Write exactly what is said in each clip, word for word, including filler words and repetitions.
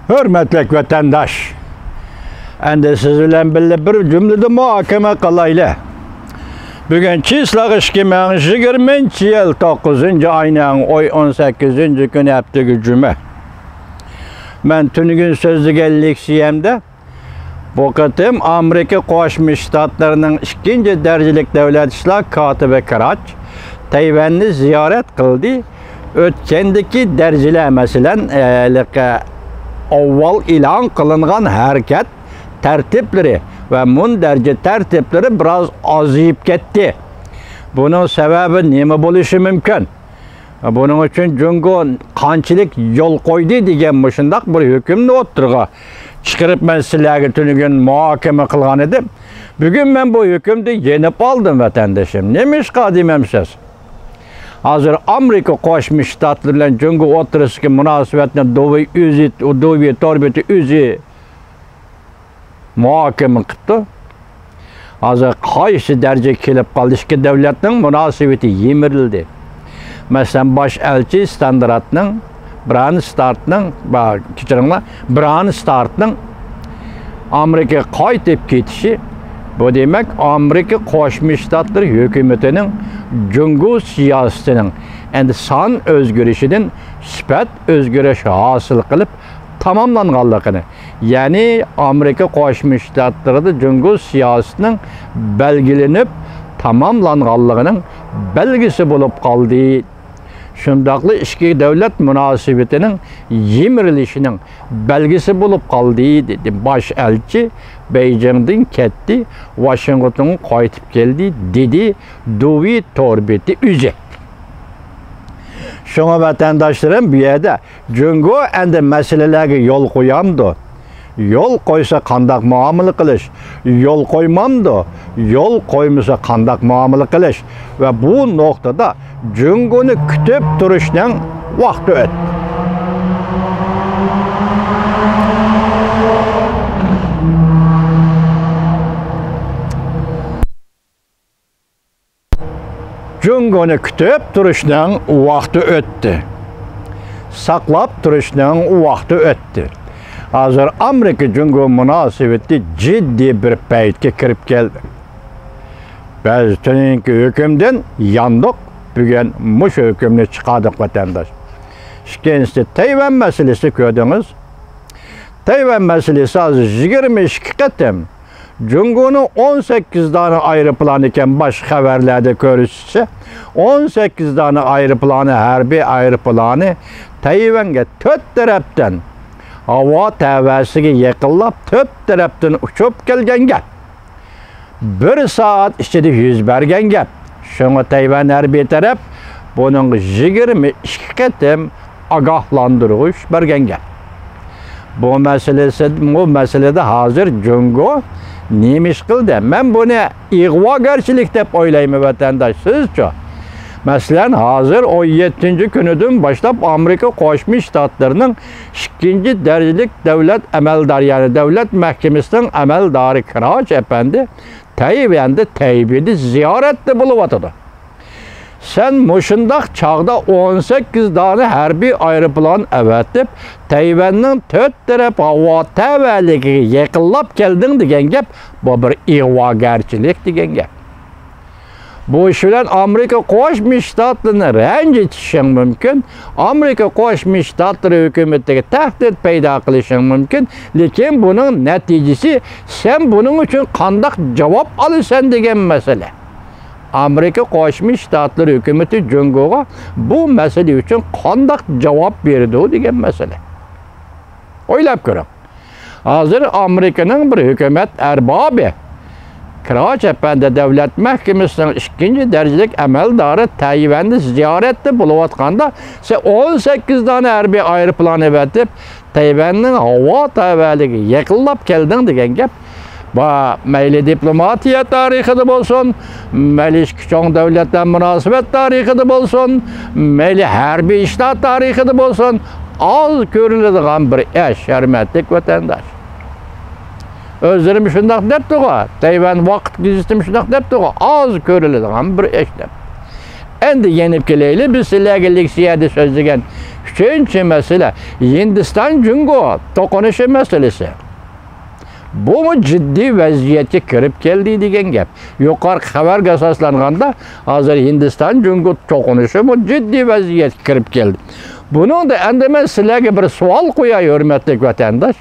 ھۆرمەتلىك ۋەتەنداش، ئەمدى سىز بىلەن بىللە بىر جۈملىدە مۇھاكىمە قىلايلى. بۈگۈن چىسلاغ ئىككى مىڭ يىگىرمىنچى يىل توققۇزىنچى ئاينىڭ ئوي ئون سەككىزىنچى كۈنى، ھەپتىگە جۈمە. مەن تۈنۈگۈن سۆزلىگەن لېكسىيەمدە بۇ قېتىم ئامېرىكا قوشما شتاتلىرىنىڭ ئىككىنچى دەرىجىلىك دۆلەت ئىشلار كاتىپى كراچ تەيۋەننى زىيارەت قىلدى. ئۆتكەندىكى دەرىجىلەر، مەسىلەن، ھېلىقى ئاۋۋال ئېلان قىلىنغان ھەرىكەت تەرتىپلىرى ۋە مۇندەرىجە تەرتىپلىرى بىراز ئازىيىپ كەتتى. بۇنىڭ سەۋەبى نېمە بولۇشى مۇمكىن؟ بۇنىڭ ئۈچۈن جۇڭگو قانچىلىك يول قويدى دېگەن مۇشۇنداق بىر ھۆكۈمنى ئوتتۇرىغا چىقىرىپ، مەن سىلەرگە تۈنۈگۈن مۇھاكىمە قىلغان ئىدىم. بۈگۈن مەن بۇ ھۆكۈمنى يېنىپ ئالدىم، ۋەتەندىشىم. نېمىشقا دېمەمسىز؟ ھازىر ئامېرىكا قوشما شتاتلىرى بىلەن جۇڭگو ئوتتۇرىسىدىكى مۇناسىۋەتنى دۇۋى ئۆزى، دۇۋى تور بېتى ئۆزى مۇھاكىمە قىپتۇ. ھازىر قايسى دەرىجىگە كېلىپ قالدى؟ ئىككى دۆلەتنىڭ مۇناسىۋىتى يىمىرىلدى. مەسىلەن، باش ئەلچى ستاندراتنىڭ، برانستارتنىڭ، با-، كەچۈرۈڭلار، برانستارتنىڭ ئامېرىكىغا قايتىپ كېتىشى، بۇ دېمەك، ئامېرىكا قوشما شتاتلىرى ھۆكۈمىتىنىڭ جۇڭگو سىياسىتىنىڭ ئەمدى سان ئۆزگىرىشىدىن سۈپەت ئۆزگىرىش ھاسىل قىلىپ تاماملانغانلىقىنى، يەنى ئامېرىكا قوشما شتاتلىرىدا جۇڭگو سىياسىتىنىڭ بەلگىلىنىپ تاماملانغانلىقىنىڭ بەلگىسى بولۇپ قالدى. شۇنداقلا ئىككى دۆلەت مۇناسىۋىتىنىڭ يىمىرىلىشىنىڭ بەلگىسى بولۇپ قالدى، دېدى. باش ئەلچى بېيجىڭدىن كەتتى، ۋاشىنگتونغا قايتىپ كەلدى، دېدى دۇۋى تور بېتى ئۆزى. شۇڭا ۋەتەنداشلىرىم، بۇ يەردە جۇڭگو ئەمدى مەسىلىلەرگە يول قويامدۇ؟ يول قويسا قانداق مۇئامىلە قىلىش؟ يول قويمامدۇ؟ يول قويمىسا قانداق مۇئامىلە قىلىش؟ ۋە بۇ نۇقتىدا جۇڭگونى كۈتۈپ تۇرۇشنىڭ ۋاقتى ئۆتتى. جۇڭگونى كۈتۈپ تۇرۇشنىڭ ۋاقتى ئۆتتى. ساقلاپ تۇرۇشنىڭ ۋاقتى ئۆتتى. ھازىر ئامېرىكا جۇڭگو مۇناسىۋىتى جىددىي بىر پەيتكە كىرىپ كەلدى. بىز تۈنۈگۈنكى ھۆكۈمدىن ياندۇق، بۈگۈن مۇشۇ ھۆكۈمنى چىقاردۇق، ۋەتەنداش. ئىككىنچىسى، تەيۋەن مەسىلىسى، كۆردىڭىز. تەيۋەن مەسىلىسى ھازىر يىگىرمە ئىككى قېتىم جۇڭگونىڭ ئون سەككىز دانە ئايروپىلانى ئىكەن، باشقا خەۋەرلەردە كۆرسىتىشىچە، ئون سەككىز دانە ئايروپىلانى، ھەربىي ئايروپىلانى تەيۋەنگە تۆت تەرەپتىن، ھاۋا تەۋەسىگە يېقىنلاپ، تۆت تەرەپتىن ئۇچۇپ كەلگەن گەپ. بىر سائەت ئىچىدە يۈز بەرگەن گەپ. شۇڭا تەيۋەن ھەربىي تەرەپ بۇنىڭغا يىگىرمە ئىككى قېتىم ئاگاھلاندۇرغۇچ بەرگەن گەپ. بۇ مەسىلىسى، بۇ مەسىلىدە ھازىر جۇڭگو نېمە ئىش قىلدى؟ مەن بۇنى ئىغۋاگەرچىلىك دەپ ئويلايمەن، ۋەتەنداش، سىزچۇ؟ مەسىلەن، ھازىر ئون يەتتىنچى كۈنىدىن باشلاپ ئامېرىكا قوشما شتاتلىرىنىڭ ئىككىنچى دەرىجىلىك دۆلەت ئەمەلدارى، يەنى دۆلەت مەھكىمىسىنىڭ ئەمەلدارى كراچ ئەپەندى تەيۋەندە، تەيبېيدە زىيارەتتە بولۇۋاتىدۇ. سەن مۇشۇنداق چاغدا ئون سەككىز دانە ھەربىي ئايروپىلان ئەۋەتىپ، تەيۋەننىڭ تۆت تەرەپ ھاۋا تەۋەلىكىگە يېقىنلاپ كەلدىڭ دېگەن گەپ، بۇ بىر ئىغۋاگەرچىلىك دېگەن گەپ. بۇ ئىش بىلەن ئامېرىكا قوشما شتاتلىرىنى رەنجىتىشىڭ مۇمكىن، ئامېرىكا قوشما شتاتلىرى ھۆكۈمىتىگە تەھدىت پەيدا قىلىشىڭ مۇمكىن، لېكىن بۇنىڭ نەتىجىسى، سەن بۇنىڭ ئۈچۈن قانداق جاۋاب ئالىسەن دېگەن مەسىلە. ئامېرىكا قوشما شتاتلىرى ھۆكۈمىتى جۇڭگوغا بۇ مەسىلە ئۈچۈن قانداق جاۋاب بېرىدۇ دېگەن مەسىلە. ئويلاپ كۆرۈڭ. ھازىر ئامېرىكىنىڭ بىر ھۆكۈمەت ئەربابى كراچ ئەپەندى دۆلەت مەھكىمىسىنىڭ ئىككىنچى دەرىجىلىك ئەمەلدارى تەيۋەندە زىيارەتتە بولۇۋاتقاندا، سەن ئون سەككىز دانە ھەربىي ئايروپىلان ئەۋەتىپ، تەيۋەننىڭ ھاۋا تەۋەلىكىگە يېقىنلاپ كەلدىڭ دېگەن گەپ. بۇ مەيلى دىپلوماتىيە تارىخىدا بولسۇن، مەيلى ئىككى چوڭ دۆلەتلەر مۇناسىۋەت تارىخىدا بولسۇن، مەيلى ھەربىي ئىشلار تارىخىدا بولسۇن، ئاز كۆرۈلىدىغان بىر ئىش، ھۆرمەتلىك ۋەتەنداش. ئۆزلىرىمۇ شۇنداق دەپتىغۇ، تەيۋەن ۋاقىت گېزىتىمۇ شۇنداق دەپتىغۇ، ئاز كۆرۈلىدىغان بىر ئىش دەپ. ئەمدى يېنىپ كېلەيلى، بىز سىلەرگە لېكسىيەدە سۆزلىگەن ئۈچىنچى مەسىلە، ھىندىستان جۇڭگو توقۇنۇشى مەسىلىسى. بۇمۇ جىددىي ۋەزىيەتكە كىرىپ كەلدى دېگەن گەپ. يۇقىرىقى خەۋەرگە ئاساسلانغاندا، ھازىر ھىندىستان جۇڭگو توقۇنۇشىمۇ جىددىي ۋەزىيەتكە كىرىپ كەلدى. بۇنىڭدا ئەمدى مەن سىلەرگە بىر سوئال قوياي، ھۆرمەتلىك ۋەتەنداش.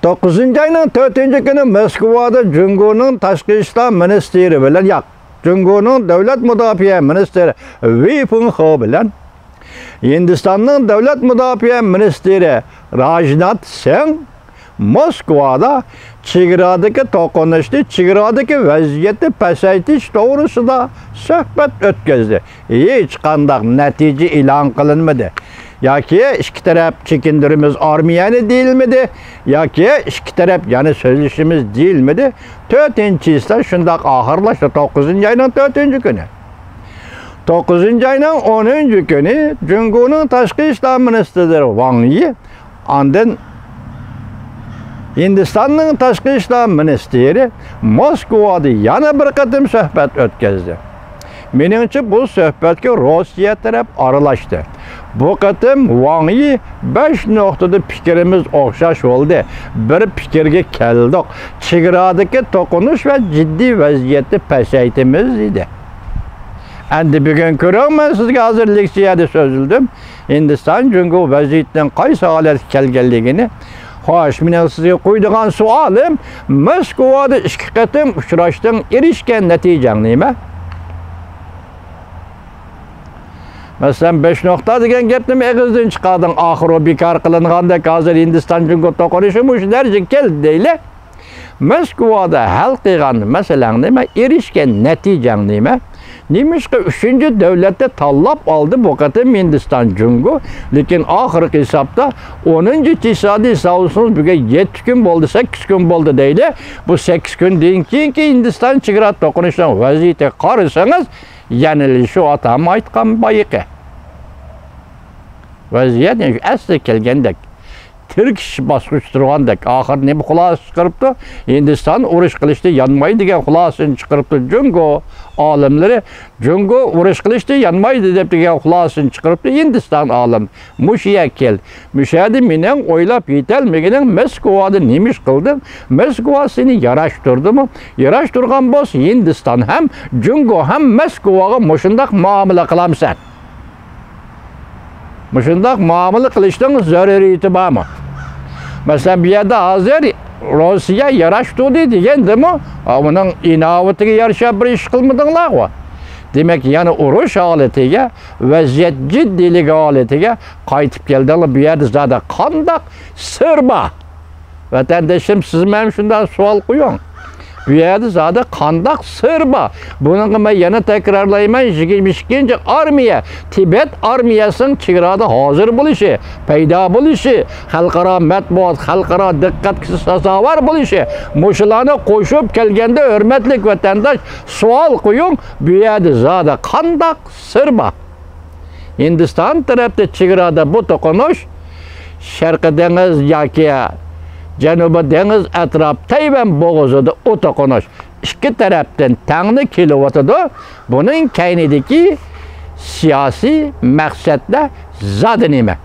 توققۇزىنچى ئاينىڭ تۆتىنچى كۈنى موسكۋادا جۇڭگونىڭ تاشقى ئىشلار مىنىستىرى بىلەن، ياق، جۇڭگونىڭ دۆلەت مۇداپىئە مىنىستىرى ۋېي فېڭخې بىلەن ھىندىستاننىڭ دۆلەت مۇداپىئە مىنىستىرى راجنات سىڭ موسكۋادا چېگرادىكى توقۇنۇشنى، چېگرادىكى ۋەزىيەتنى پەسەيتىش توغرىسىدا سۆھبەت ئۆتكۈزدى. ھېچقانداق نەتىجە ئېلان قىلىنمىدى. ياكى ئىككى تەرەپ چېكىندۈرىمىز ئارمىيەنى دېيىلمىدى، ياكى ئىككى تەرەپ يەنە سۆزلىشىمىز دېيىلمىدى. تۆتىنچى چىسلا شۇنداق ئاخىرلاشتى، توققۇزىنچى ئاينىڭ تۆتىنچى كۈنى. توققۇزىنچى ئاينىڭ ئونىنچى كۈنى جۇڭگونىڭ تاشقى ئىشلار مىنىستىرى ۋاڭ يى، ئاندىن ھىندىستاننىڭ تاشقى ئىشلار مىنىستىرى موسكۋادا يەنە بىر قېتىم سۆھبەت ئۆتكۈزدى. مېنىڭچە، بۇ سۆھبەتكە روسىيە تەرەپ ئارىلاشتى. بۇ قېتىم ۋاڭ يى بەش نۇقتىدا پىكرىمىز ئوخشاش بولدى، بىر پىكىرگە كەلدۇق، چېگرادىكى توقۇنۇش ۋە جىددىي ۋەزىيەتنى پەسەيتىمىز، دېدى. ئەمدى بۈگۈن كۆرۈڭ، مەن سىزگە ھازىر لېكسىيەدە سۆزلىدىم. ھىندىستان جۇڭگو ۋەزىيىتىنىڭ قايسى ھالەتكە كەلگەنلىكىنى. خوش، مېنىڭ سىزگە قويىدىغان سوئالىم، موسكۋادا ئىككى قېتىم ئۇچراشتىڭ، ئېرىشكەن نەتىجەڭ نېمە؟ مەسىلەن، بەش نۇقتا دېگەن گەپنىمۇ ئېغىزدىن چىقاردىڭ، ئاخىرى ئۇ بىكار قىلىنغاندەك، ھازىر ھىندىستان جۇڭگو توقۇنۇشى مۇشۇ دەرىجىگە كەلدى دەيلى. موسكۋادا ھەل قىلغان مەسىلەڭ نېمە؟ ئېرىشكەن نەتىجەڭ نېمە؟ نېمىشقا ئۈچىنچى دۆلەتنى تاللاپ ئالدى بۇ قېتىم ھىندىستان جۇڭگو؟ لېكىن ئاخىرقى ھېسابتا ئونىنچى چىسلادىن ھېسابلىسىڭىز، بۈگۈن يەتتە كۈن بولدى، سەككىز كۈن بولدى دەيلى. بۇ سەككىز كۈندىن كېيىنكى ھىندىستان چېگرا توقۇنۇشىنىڭ ۋەزىيىتىگە قارىسىڭىز، يەنىلا شۇ ئاتام ئېيتقان بايىقى ۋەزىيەت، يەنى ئەسلىگە كەلگەندەك، تىركىشىش باسقۇچتا تۇرغاندەك. ئاخىر نېمە خۇلاسە چىقىرىپتۇ؟ ھىندىستان ئۇرۇش قىلىشتا يانمايدۇ دېگەن خۇلاسىنى چىقىرىپتۇ جۇڭگو ئالىملىرى. جۇڭگو ئۇرۇش قىلىشتا يانمايدۇ دەپ دېگەن خۇلاسىنى چىقىرىپتۇ ھىندىستان ئالىم. مۇشۇ يەرگە كەل. مۇشۇ يەردە مېنىڭ ئويلاپ يېتەلمىگىنىم، موسكۋادا نېمە ئىش قىلدىڭ؟ موسكۋا سېنى ياراشتۇردىمۇ؟ ياراشتۇرغان بولسا، ھىندىستان ھەم، جۇڭگو ھەم موسكۋاغا مۇشۇنداق مۇئامىلە قىلامسەن؟ مۇشۇنداق مۇئامىلە قىلىشنىڭ زۆرۈرىيىتى بارمۇ؟ مەسىلەن، بۇ يەردە ھازىر روسىيە ياراشتۇردى دېگەندىمۇ، ئا، ئۇنىڭ ئىناۋىتىگە يارىشا بىر ئىش قىلمىدىڭلارغۇ. دېمەك، يەنە ئۇرۇش ھالىتىگە، ۋەزىيەت جىددىيلىكى ھالىتىگە قايتىپ كەلدىڭلار. بۇ يەردە زادى قانداق سىر بار؟ ۋەتەندىشىم، سىز مەن شۇنداق سوئال قويۇڭ. بۇ يەردە زادى قانداق سىر بار؟ بۇنىڭغا مەن يەنە تەكرارلايمەن، يىگىرمە ئىككىنچى ئارمىيە، تىبەت ئارمىيەسىنىڭ چېگرادا ھازىر بولۇشى، پەيدا بولۇشى، خەلقئارا مەتبۇئات، خەلقئارا دىققەتكە سازاۋەر بولۇشى، مۇشۇلارنى قوشۇپ كەلگەندە، ھۆرمەتلىك ۋەتەنداش، سوئال قويۇڭ، بۇ يەردە زادى قانداق سىر بار؟ ھىندىستان تەرەپتە چېگرادا بۇ توقۇنۇش، شەرقىي دېڭىز ياكى جەنۇبىي دېڭىز ئەتراپ، تەيۋەن بوغۇزىدا ئۇ توقۇنۇش ئىككى تەرەپتىن تەڭلا كېلىۋاتىدۇ. بۇنىڭ كەينىدىكى سىياسىي مەقسەتلەر زادى نېمە؟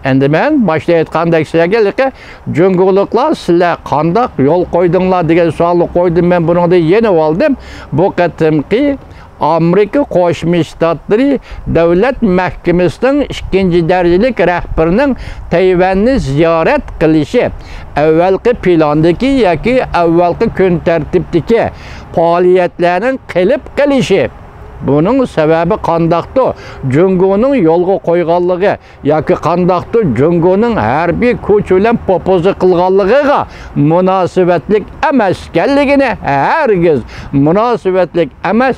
ئەمدى مەن باشتا ئېيتقاندەك سىلەرگە، ھېلىقى جۇڭگولۇقلار، سىلەر قانداق يول قويدۇڭلار دېگەن سوئالنى قويدۇم، مەن بۇنىڭدىن يېنىۋالدىم. بۇ قېتىمقى ئامېرىكا قوشما شتاتلىرى دۆلەت مەھكىمىسىنىڭ ئىككىنچى دەرىجىلىك رەھبىرىنىڭ تەيۋەننى زىيارەت قىلىشى، ئەۋۋەلقى پىلاندىكى ياكى ئەۋۋەلقى كۈن تەرتىپتىكى پائالىيەتلەرنىڭ قېلىپ قېلىشى، بۇنىڭ سەۋەبى قانداقتۇ؟ جۇڭگونىڭ يولغا قويغانلىقى، ياكى قانداقتۇر جۇڭگونىڭ ھەربىي كۈچ بىلەن پوپوزا قىلغانلىقىغا مۇناسىۋەتلىك ئەمەس ئىكەنلىكىنى، ھەرگىز مۇناسىۋەتلىك ئەمەس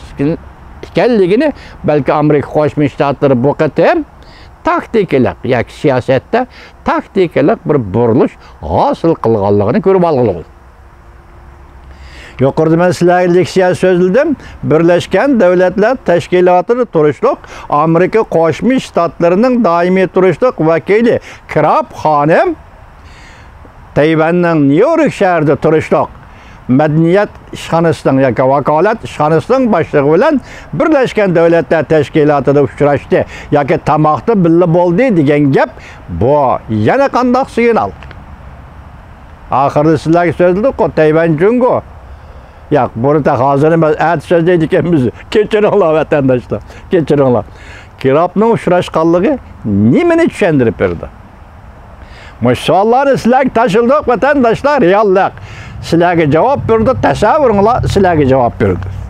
ئىكەنلىكىنى، بەلكى ئامېرىكا قوشما شتاتلىرى بۇ قېتىم تاكتىكىلىق ياكى سىياسەتتە تاكتىكىلىق بىر بۇرۇلۇش ھاسىل قىلغانلىقىنى كۆرۈپ ئالغىلى بولىدۇ. يۇقىرىدا مەن سىلەرگە لېكسىيە سۆزلىدىم. بىرلەشكەن دۆلەتلەر تەشكىلاتىدا تۇرۇشلۇق ئامېرىكا قوشما شتاتلىرىنىڭ دائىمىي تۇرۇشلۇق ۋەكىلى كراپ خانىم، تەيۋەننىڭ نيۇ يورك شەھىرىدە تۇرۇشلۇق مەدەنىيەت ئىشخانىسىنىڭ ياكى ۋاكالەت ئىشخانىسىنىڭ باشلىقى بىلەن بىرلەشكەن دۆلەتلەر تەشكىلاتىدا ئۇچراشتى ياكى تاماقتا بىللە بولدى دېگەن گەپ، بۇ يەنە قانداق سىگنال؟ ئاخىرىدا سىلەرگە سۆزلىدۇققۇ، تەيۋەن جۇڭگو. ياق، بۇنى تېخى ھازىر ئەمەس، ئەتە سۆزلەيدىكەنمىز. كەچۈرۈڭلار، ۋەتەنداشلار، كەچۈرۈڭلار. كىرابنىڭ ئۇچراشقانلىقى نېمىنى چۈشەندۈرۈپ بېرىدۇ؟ مۇشۇ سوئاللارنى سىلەرگە تاشلىدۇق، ۋەتەنداشلار، رېئاللىق. سىلەرگە جاۋاب بېرىدۇ، تەسەۋۋۇرۇڭلار، سىلەرگە جاۋاب بېرىدۇ.